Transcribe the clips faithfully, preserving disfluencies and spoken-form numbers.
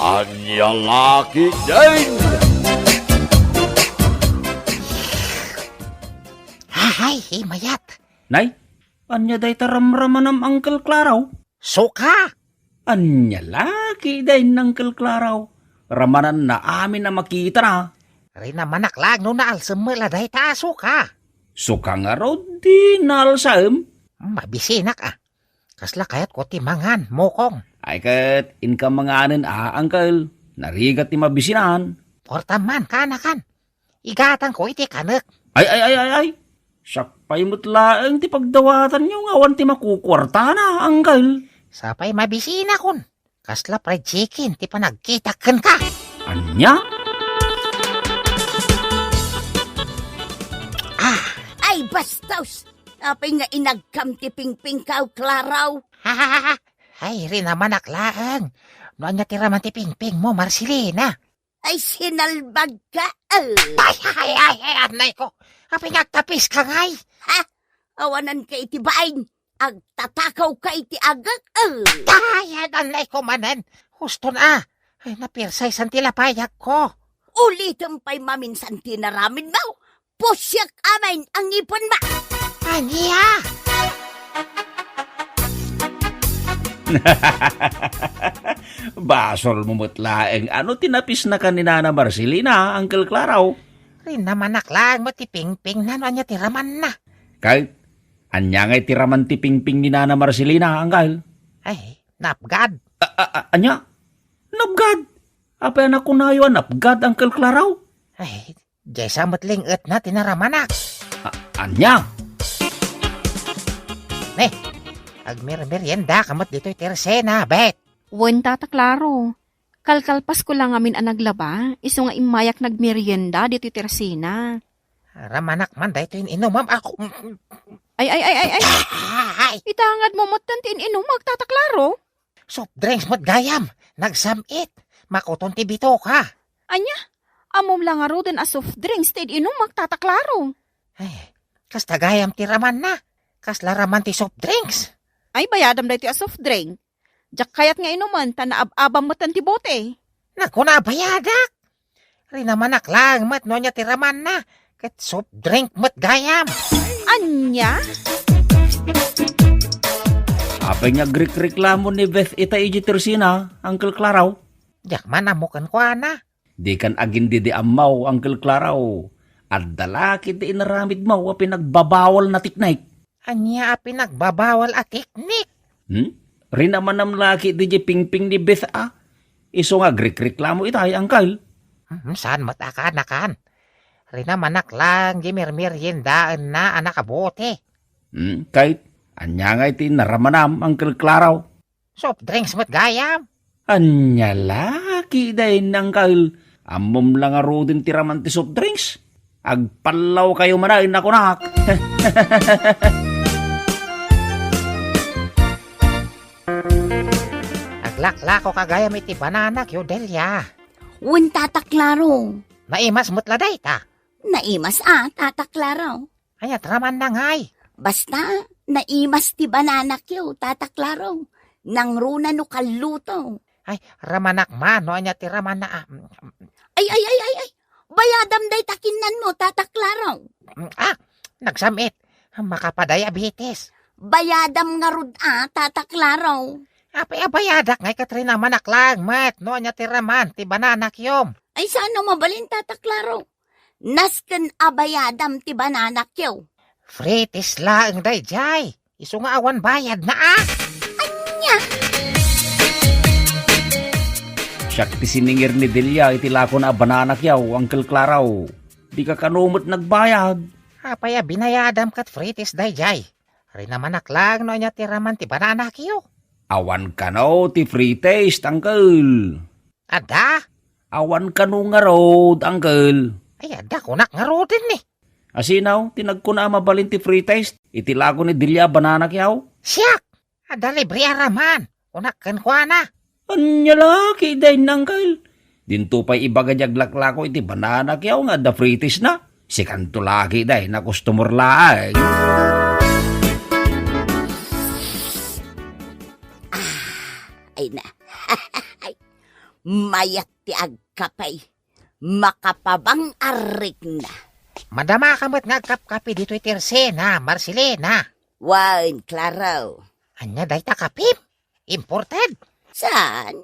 Ania la ketdin? Ay, imayat. Nay, ania dayta ramramanam, Uncle Claro? Suka! Ania la ketdin, Uncle Claro? Ramananna amin a makitana. Rinamanak laeng no naalsem met la dayta a suka. Suka ngarud ti naalsem? Mabisinak a. Kasla kayatko ti mangan, mukong. Ay ket, inka manganen a, Uncle. Narigat ti mabisinan. Kuartam man, kaanakan. Igatangko iti kanek. Ay, ay, ay, ay, ay. Siak pay met laeng ti pagdawatanyo nga awan ti makukuartana, Uncle. Sapay mabisinakon. Kasla fried chicken ti panagkitak kenka. Ania? Ah, ay, bastos! Apay nga inagkam ti pingpingko, Claro? Ay, rinamanak laeng. No ania ti raman ti pingpingmo, Marcelina? Ay, sinalbagka, eh. Ay, ay, ay, ay, anay ko. Apay nga agtapiska ngay? Ha? Awananka iti bain. Agtatakawka iti agek, eh. Ay, ay, anay ko manen. Huston a. Ay, napirsaysan ti lapayagko. Ulitem pay maminsan ti inaramidmo. Pusiak amin ang ngipon ma. Ania? Basolmo met laeng. Ano ti napisnakan ni Nana Marcelina, Uncle Claro? Rinamanak laeng met ti pingpingna no ania ti ramanna. Kay, ania ngay ti raman ti pingping ni Nana Marcelina, Uncle? Ay, napgad. A, a, a, ania? Napgad? Apay a nakunayo a napgad, Uncle Claro? Ay, diay sa met ling-etna ti naramanak. A-, ania? Ne, agmermeriendaka met ditoy tersena, Bet. Wen, Tata Claro. Kalkalpasko la ngamin a naglaba, isu nga immayak nagmerienda ditoy tersena. Ramanak man daytoy in-inumam a. Ay, ay, ay, ay, ay. Ay! Itangad mo met ti in-inumak, Tata Claro. Soft drinks met gayam, nagsam-it. Makuton ti bitoka. Ania? Ammom la ngaruden a soft drinks ti in-inumak, Tata Claro. Ay, kasta gayam ti ramanna. Kasla raman ti soft drinks. Ay, bayadam daytoy a soft drink. Diak kayat nga inumen ta naab-abam metten ti bote. Nagkuna a bayadak. Rinamanak laeng met no ania ti ramanna, ket soft drink met gayam. Ania? Apay nga agrikreklamo ni Beth ita idiay tersena, Uncle Claro? Diak man ammo kenkuana. Dikan agindidi ammo, Uncle Claro. Adda la ketdi inaramidmo a pinagbabawal a teknik. Ania a pinagbabawal a teknik? Hmm? Rinamanam la ketdi diay pingping ni Beth a. Isu nga agrikreklamo itay, Uncle. Hmm, saan met a kaanakan? Rinamanak laeng diay mermeriendaenna a nakabote. Hmm, ket ania ngay ti naramanam, Uncle Claro? Soft drinks met gayam. Ania la ketdin, Uncle? Ammom la ngaruden ti raman ti soft drinks? Agpallawkayo manen a kunak. Aglaklako ka gayam iti bananayo, Delia. Wen, Tata Claro. Naimas met la dayta. Naimas a, Tata Claro. Ania ti ramanna ngay? Basta, naimas ti bananakyo, Tata Claro. Nangruna no kalluto. Ay, ramanak man, no ania ti ramanna, ah. Ay, ay, ay, ay, ay. Bayadam dayta kinnanmo, Tata Claro. Mm, ah, nagsam-it. Makapadiabetes. Bayadam ngarud a, Tata Claro. Apay a bayadak ngay ket rinamanak laeng met, no ania ti raman ti bananakyom. Ay, saan a mabalin, Tata Claro? Nasken a bayadam ti bananakyo. Free taste laeng daydiay. Isu nga awan bayadna a. Ania? Siak ti siningir ni Delia iti lakona a bananakyo, Uncle Claro. Dika kano met nagbayad. Apay a binayadam ket free taste daydiay? Rinamanak laeng no ania ti raman ti bananakyo. Awan kano ti free taste, Uncle. Adda? Awan kano ngarud, Uncle. Ay, adda, kunak ngaruden ni. Asino ti nagkuna a mabalin ti free taste iti lako ni Delia a bananakyo? Siak! Adda libre a raman. Kunak kenkuana. Ania la ketdin, Uncle? Dinto pay ibaga diay aglaklako iti bananakyo nga adda free taste na. Sikanto la ketdin a customer laeng. Ay na. Ay, Mayat ti agkape. Makapabang-arikna. Madamaka met nga agkapkape ditoy tersena, Marcelina. Wen, Claro. Ania dayta kapem? Imported? Saan?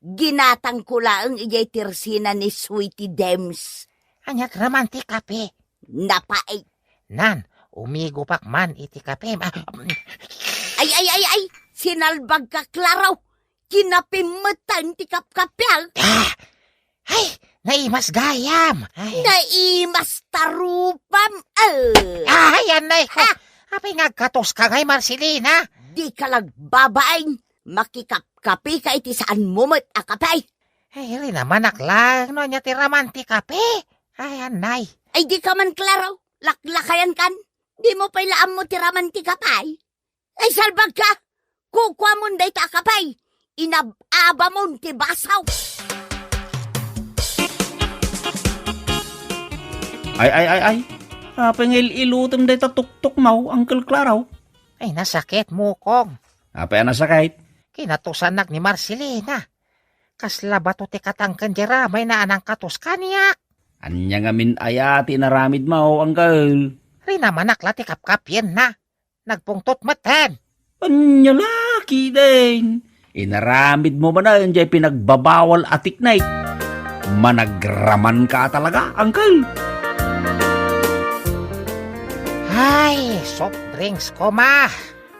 Ginatangko laeng idiay tersena ni Sweetie Dems. Ania raman ti kape? Napait. Nan, umigupak man iti kapem. Ah, Ay, ay, ay, ay! Sinalbagka, Claro! Kinapem metten ti kapkapiak. Ah! Ay, naimas gayam. Ay. Naimas ta rupam. Eh. Ay, anay ko. Ah! Apay nga agkatoska ngay, Marcelina? Dika la agbabain. Makikapkapeka iti saanmo met a kape. Ay, rinamanak laeng no ania ti raman ti kape. Ay, anay. Ay, dika man, Claro. Laklakayankan. Dimo pay la ammo ti raman ti kape. Ay, salbagka! Kukuamon dayta a kape! Inab-abamon ti baso! Ay, ay, ay, ay. Apay nga il-ilutem dayta tuktukmaw, Uncle Claro? Ay, nasakit, Mukong. Apay a nasakit? Kinatusanak ni Marcelina. Kasla bato ti katangken diay ramayna a nangkatos kaniak. Ania ngamin aya ti inaramidmo, Uncle? Rinamanak la ti kapkapienna. Nagpungtot metten. Ania la ketdin? Inaramidmo manen diay pinagbabawal a teknik. Managramanka a talaga, Uncle. Ay, soft drinks koma.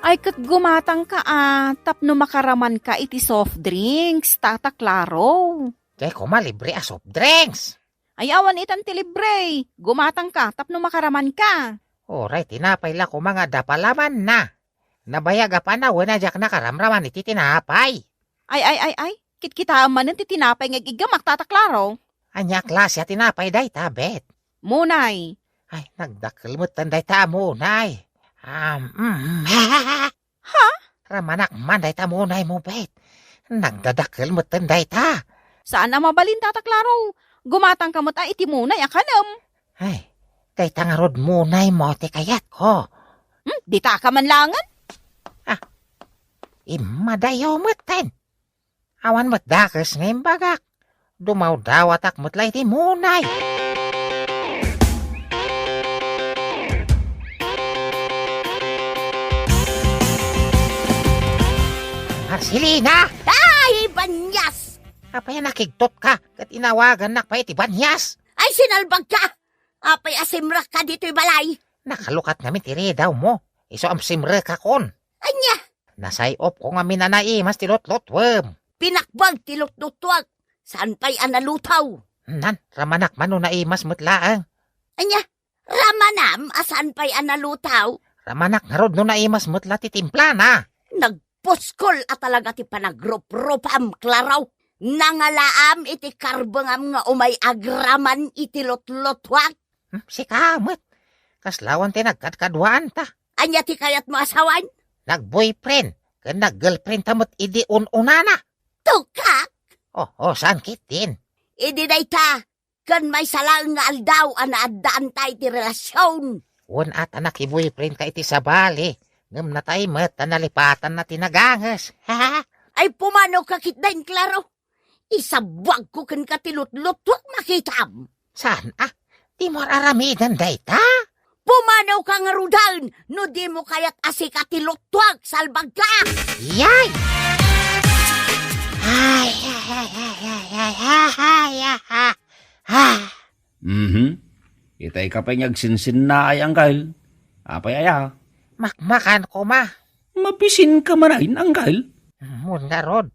Ay, ket gumatangka a tapno makaramanka iti soft drinks, Tata Claro. Diay koma libre a soft drinks. Ay, awan itan ti libre. Gumatangka tapno makaramanka. Uray, tinapay la koma nga adda palamanna. Nabayag a panawen a diak nakaramraman iti tinapay. Ay, ay, ay, ay. Kitkitaem manen ti tinapay nga ig-iggamak, Tata Claro. Ania a klase a tinapay dayta, Bet? Munay. Ay, nagdakkel metten dayta a munay. Um, mm. Ha? Ramanak man dayta munaymo, Bet. Nagdadakkel metten dayta. Saan a mabalin, Tata Claro. Gumatangka met a iti munay a kanem. Ay, dayta ngarud munaymo ti kayatko. Hmm, ditaka man laengen. Ah, immadayo metten. Awan met dakes nga imbagak. Dumawdawatak met la iti munay. Marcelina! Ay, banias! Apay a nakigtotka ket inawagannak pay iti banias? Ay, sinalbagka! Apay a simrekka ditoy balay? Nakalukat ngamin ti ridawmo. Isu a simrekakon. Ania? Nasay-opko ngamin a naimas ti lutlutuem. Pinakbag ti lutlutuak. Saan pay a nalutaw? Nan, ramanak man no naimas met laeng. Ania? Ramanam a saan pay a nalutaw? Ramanak ngarud no naimas met la ti timplana. Nagpuskol a talaga ti panagruprupam, Claro. Nangalaam iti karbengam nga umay agraman iti lutlutuak. Hmm, sika met. Kasla awan ti nagkadkaduaanta. Ania ti kayatmo a sawen? Nag-boyfriend ken nag-girlfriend ta met idi un-unana. Tukak! Oh, oh, saan ketdin? Idi dayta, ken maysa laeng nga aldaw a naaddaanta iti relasion. Wen a ta nakiboyfriendka iti sabali, ngem natay met ta nalipatanna ti naganges. Ay, pumanoka ketdin, Claro. Isabuagko kenka ti lutlutuak, makitam. Saan a? Dimo ar-aramiden dayta? Pumanoka ngaruden no dimo kayat a sika ti luttuak, salbagka! Yay! Ay, ay, ay, ay, ay, ay, ay, ay, ay, ah. Mhm. Itay ka pay nga agsinsinnaay, Angkel. Apay aya? Makmakan koma. Mabisin ka manen, Angkel? Mon ngarud,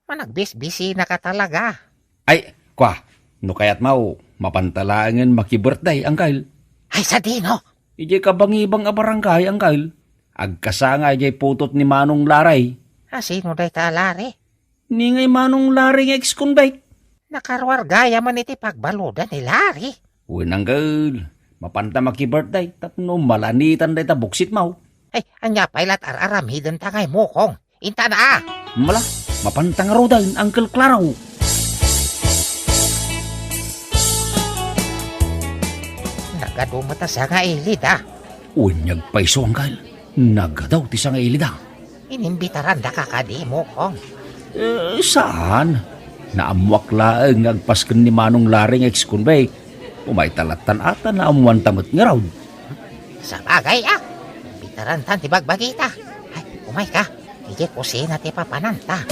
managbisbisinaka talaga. Ay, kwa, no kayatmo, mapanta laengen maki-birthday, Angkel. Ay, sadino? Idiay kabangibang a barangay, Angkel. Agkasanga idiay putot ni Manong Larry. A, sino dayta a Larry? Ni ngay Manong Larry nga ex-convict. Nakaruar gayam iti pagbaludan ni Larry. Wen, Angkel, mapanta maki-birthday tapno malanitan dayta buksitmo. Ay, ania pay la ti ar-aramidenta ngay, Mukong? Intana, a! Mala, mapanta ngaruden, Angkel Claro. Nagadu met a sangailid, a. Wen, agpayso, Angkel. Nagadu ti sangailid, a. Inimbitarandaka kadi, Mukong? Eh, saan? Naammoak laeng nga agpasken ni Manong Larry nga ex-convict. Umayta lattan a ta naammoanta met ngarud. Sabagay a, piterantan ti bagbagita. Ay, umayka, idiay kusina ti papananta.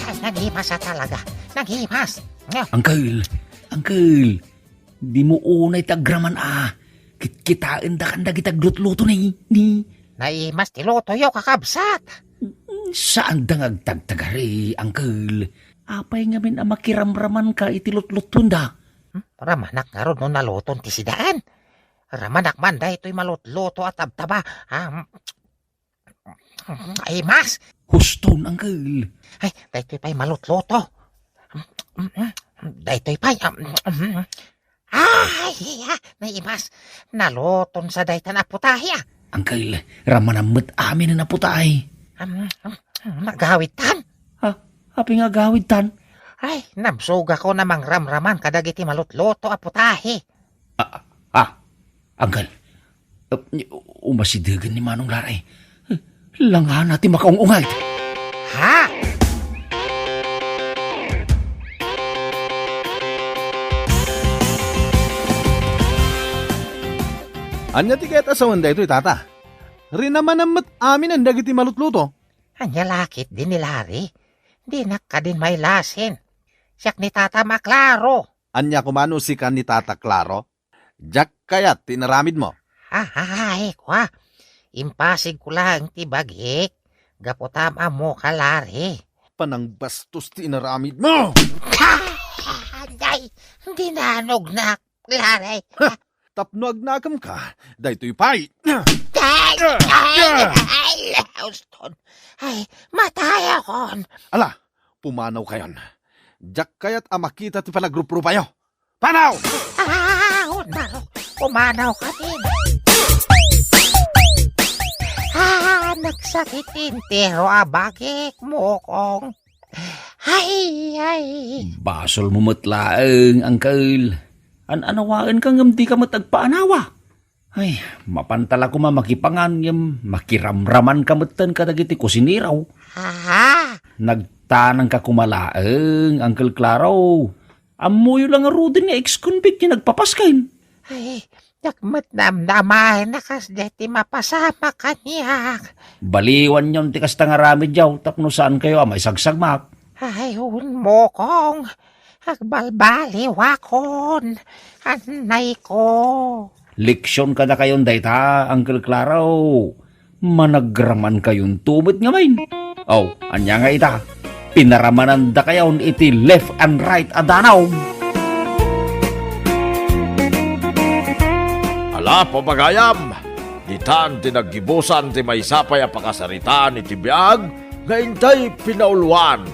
Ay, nagimas a talaga. Nagimas. Uncle, uncle, dimo unay ti agraman a kitkitaendaka dagiti aglutluto ni, ni Naimas ti lutoyo, kakabsat. Saanda nga agtagtagari, uncle. Apay ngamin a makiramramanka iti lutlutuenda? Hmm? Ramanak ngarud no naluton ti sidaen. Ramanak man daytoy malutluto a tabtaba. Ah, mm, ay, mas. Huston, uncle. Ay, daytoy pay malutluto. Mm, mm, mm, daytoy pay, ah, mm, mm. Ay, iya, naimas. Naluton sa daytan a putahe, ah. Uncle, ramanan met amin a putahe. Am, am, am, agawidtan? Ha? Apay nga agawidtan? Ay, nabsogakon a mangramraman kadagiti malutluto a putahe. Ah, ah, uncle, eh, umasidegen ni Manong Laray. Langana ti makaung-ungad. Ha? Ania ti kayat a sawen daytoy, tata? Rinamanam met aminen dagiti malutluto. Ania la ketdi ni Larry? Dinak kadin mailasin. Siak ni tata maklaro. Ania koma no sika ni tata Claro? Diak kayat ti inaramidmo. Ay, kua. Impasigko laeng ti bagik. Gapu ta am-ammoka, Larry. Panangbastos ti inaramidmo! Ay, dinanognak, Larry. Ha! Tapno agnakemka, daytoy pay. Ay, ay, ay, Houston. Ay, matayakon. Ala, pumanawkayon. Diak kayat a makita ti panagruprupayo. Panaw! Ah, unmarok, pumanaw ka din. Ah, nagsakit entero a bagik, mokong. Ay, ay. Basolmo met laeng, uncle. An-anawaenka ngem dika met agpaanawa. Ay, mapanta la koma makipangan ngem makiramramanka metten kadagiti kusinero. Aha. Nagtanangka koma laeng, Uncle Claro. Ammoyo la ngaruden nga ex-convict ti nagpapasken. Ay, diak met namnamaen a kasdiay ti mapasamak kaniak. Baliwanyon ti kasta nga aramidyo tapno saankayo a maisagsagmak. Ay, unmokong. Agbalbaliwakon. Annayko. Leksion kadakayon dayta, Uncle Claro. Managramankayon met ngamin. Aw, ania nga ita? Pinaramanandakayon iti left and right a danum. Ala, papagayam, ditan ti naggibusan ti maysa pay a pakasaritaan iti biag nga intay pinauluan.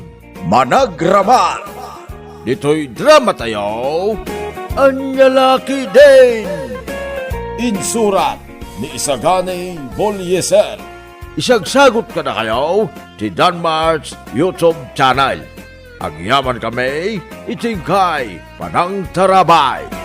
Managraman. Ditoy dramatayo, Ania La Ketdin? Insurat ni Isagani Bolieser. Isagsagut kadakayo ti Danmar's YouTube channel. Agyamankami iti inkay panangtarabay.